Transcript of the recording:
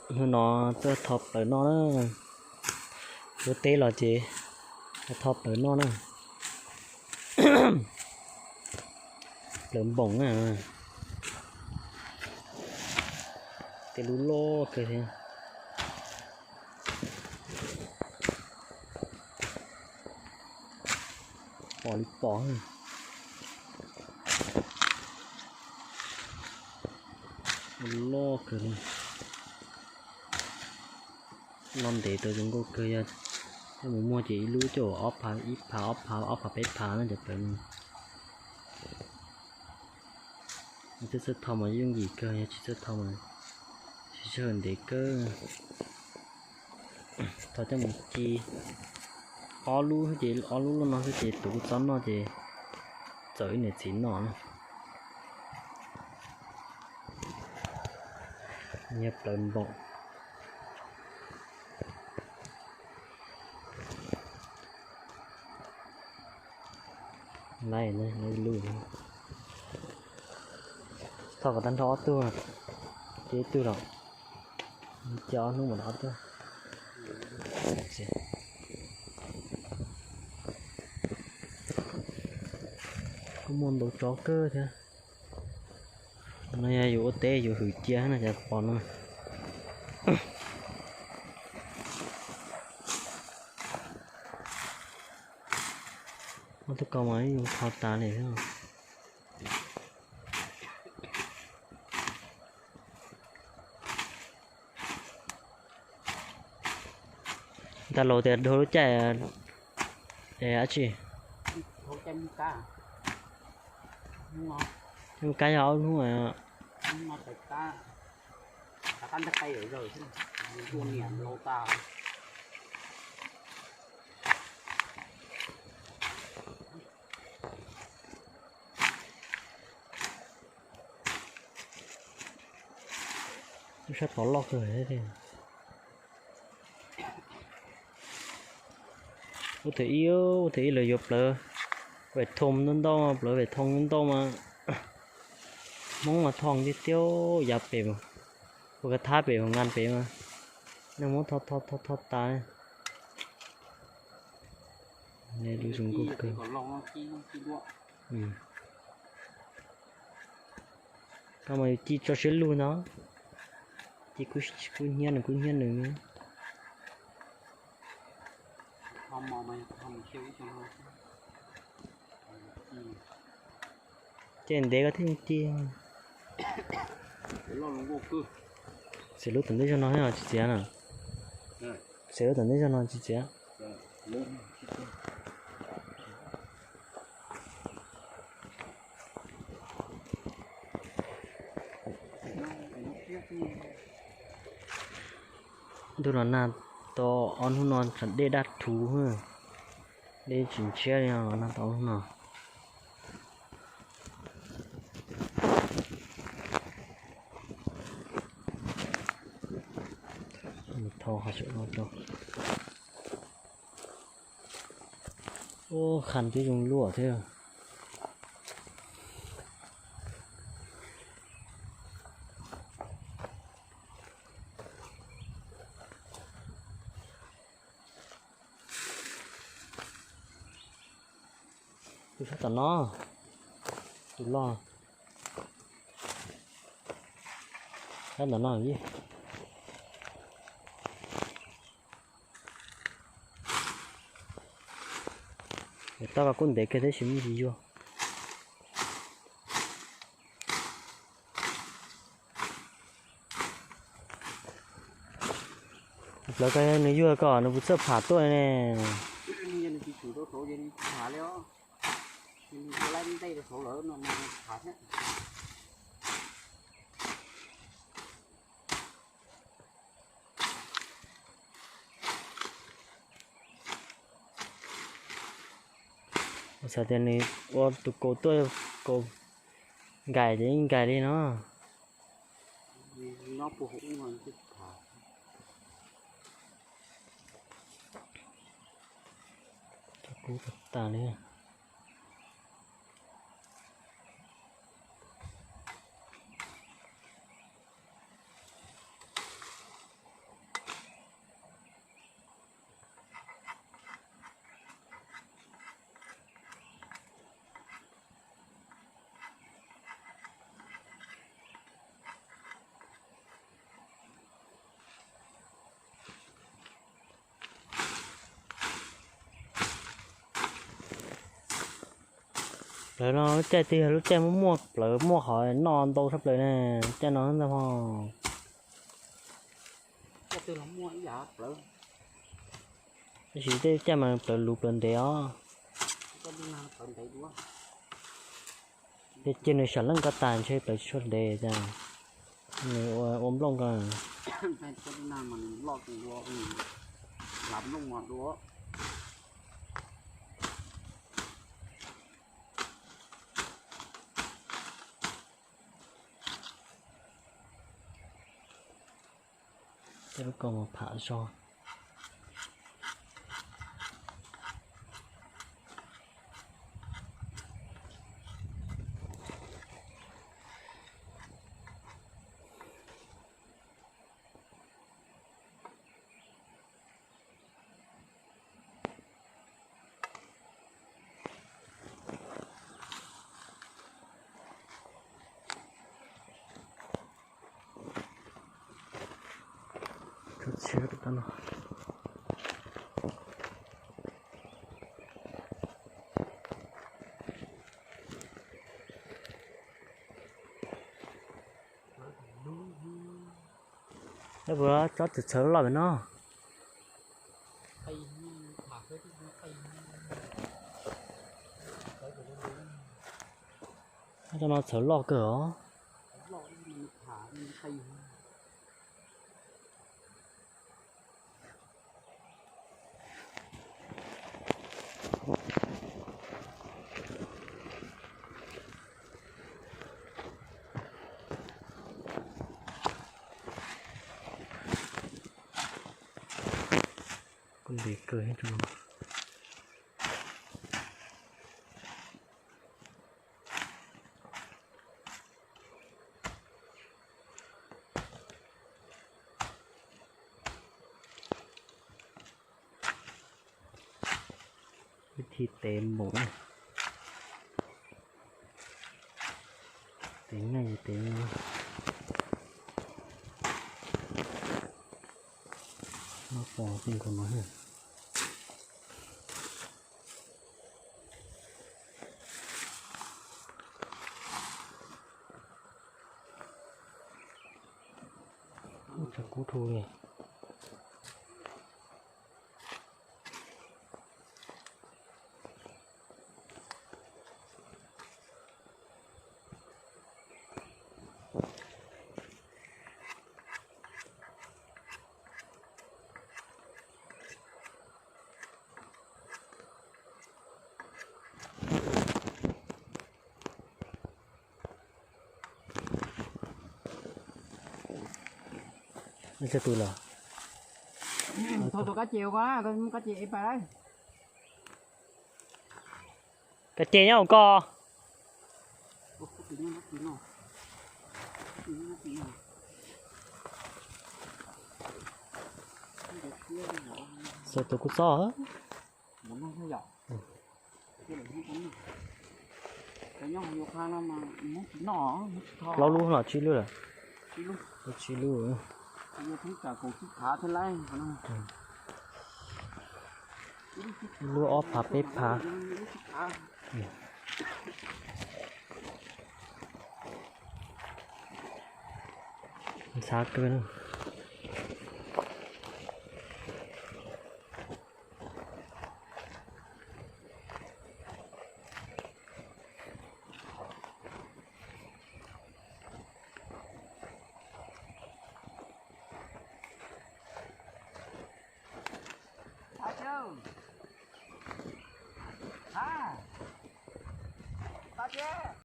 Hnub no tuaj tho plaws noj na. Lub teb los ces tho plaws noj na. Plaws npoom na. Tej lub loj kawg thiab. Pom li pom. Loj kawg li. Loj ntev tau zoo nkauj kawg, yog mus muag ces ib lub coj ob phav, ib phav ob phav, ob phav peb phav na cov plaws no. Yog txawj txawj tho mas yooj yim kawg, yog tsis txawj tho mas siv sij hawm ntev kawg. Tho coj mus ci ob lub xwb ces ob lub loj no xwb ces tus kuj txob noj ces txawm ib niam txiv noj na. Yog plaws npoom. Lub, tho kom tag nrho ob tug, ces ib tug los, ces ob hnub mam rov ob tug. Kuj muaj npau tsov kawg thiab. No yog yus ua teb yus hwm cia no cas pom no. Ob tug ko mas yeej tho tas li. Ntag laus tias dhau lub caij dab tsi? Hnub kab yog ob hnub. Lub sab tod loj kawg thiab. Ub, thaum ib, ub, thaum ib lawv yuav plawv Vajtswv ntau ntau, plawv Vajtswv ntau ntau mas Hmoob mas tho tiag tiag, yav pem, ua ka thab pem, ua nqa pem mas neeg Hmoob tho tho tho tho tas. Lub zoo nkauj kawg. Koj mas yus ci tso siab lug ntag, ci kub hnyiab nws kub hnyiab nws. Ces ntev koj thiaj ci. Xav lub tom ntej zog no thiab tsis txiav na. Xav lub tom ntej zog no tsis txiav. Ntuj los nag tau ob hnub no tsam dej daj rhuv, dej tsis ntshiab li os, nag tau ob hnub no. Thau qhov saum no rau. Ub, khas twb zoo luaj thiab. Tus sab tom no, tus loj, sab tom no. Tau, kuj ntev kawg tab sis muaj ntsis yuag. Lawv ko nws yuag ko nws puas txawj pham tuaj ne. Xav tias nws ua tus kaus tuaj, kaus nkais ces yeej nkais li no. Kub tas li. Plawv no lub caij twg yog lub caij muaj muaj plawv muaj qhov noj ntau tshaj plaws ne, caij no ntag ho. Tab sis tej caij mas plawv luv plawv ntev os. Ces cia nws sam leej ko tas ntshe plawv tsis tshua ntev cas, nws ua nplooj ko. Tej lub ko mas pham zog. Puas tsob txhawv loj pem no? Tsob no txhawv loj kawg os. Kuj ntev kawg thiab. Ib thib tev npaum, tev nyaj tev no, noj pom tej nkaus no. Ub, tshav kub dhau li. Tus lawm. Thauj tus kab ces ua ko, kab ces ev pas lawm. Kab ces nyob hauv ko. Xav tus kuj txob. Plaub lub los tsib lub lawm? Tsib lub. Lub ob phav peb phav. Ntxhab kawg.